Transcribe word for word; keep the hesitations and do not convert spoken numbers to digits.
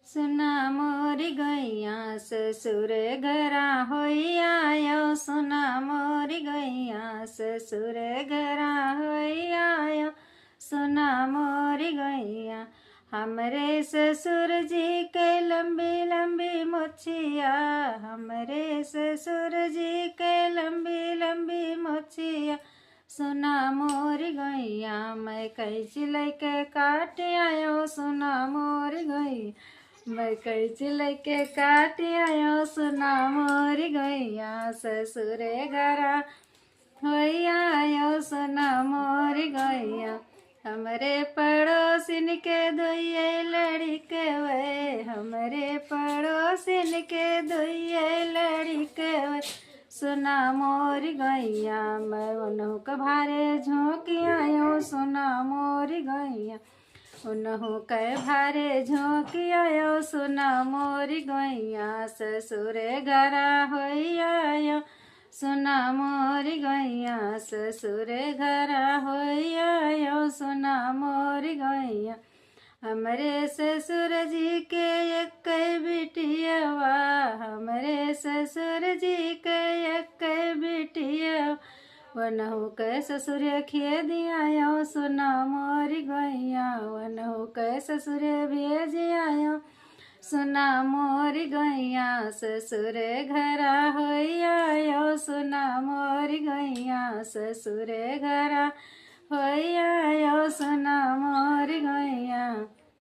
सुना मोरी गैया ससुर घरा होई आयो, सुना मोरी गैया ससुर घरा होई आयो, सुना मोरी गैया। हमरे ससुर जी के लंबी लंबी मोछिया, हमरे ससुर जी के लंबी लंबी मोछिया, सुना मोरी गैया, मैं कैंची लेके काट आयो, सुना मोरी गैया, मैं कैंची लेके काट आयो, सुना मोरी गैया, ससुरे घरा होई आयो, सुना मोरी गैया। हमरे पड़ोसिन के दुइये लड़िकवे, हमरे पड़ोसिन के दुइये लड़िकवे, सुना मोरी गैया, मैं उनहु के भारे झोंक आयो, सुना मोरी गैया, उनहु के भारे झोंक आयो, सुना मोरी गैया, ससुरे घरा होई आयो, सुना मोरी गैया, ससुरे घरा होई आयो, सुना मोरी गैया। हमरे ससुर जी के एक बिटियवा, हमरे ससुर जी के एक बिटिया, वनहु के ससुरे खेद आयो, सुना मोरी गैया, वनहु के ससुरे भेज आयो, सुना मोरी गैया, ससुरे घरा होई आयो, सुना मोरी गैया, ससुरे घरा होई आयो, सुना मोरी गैया।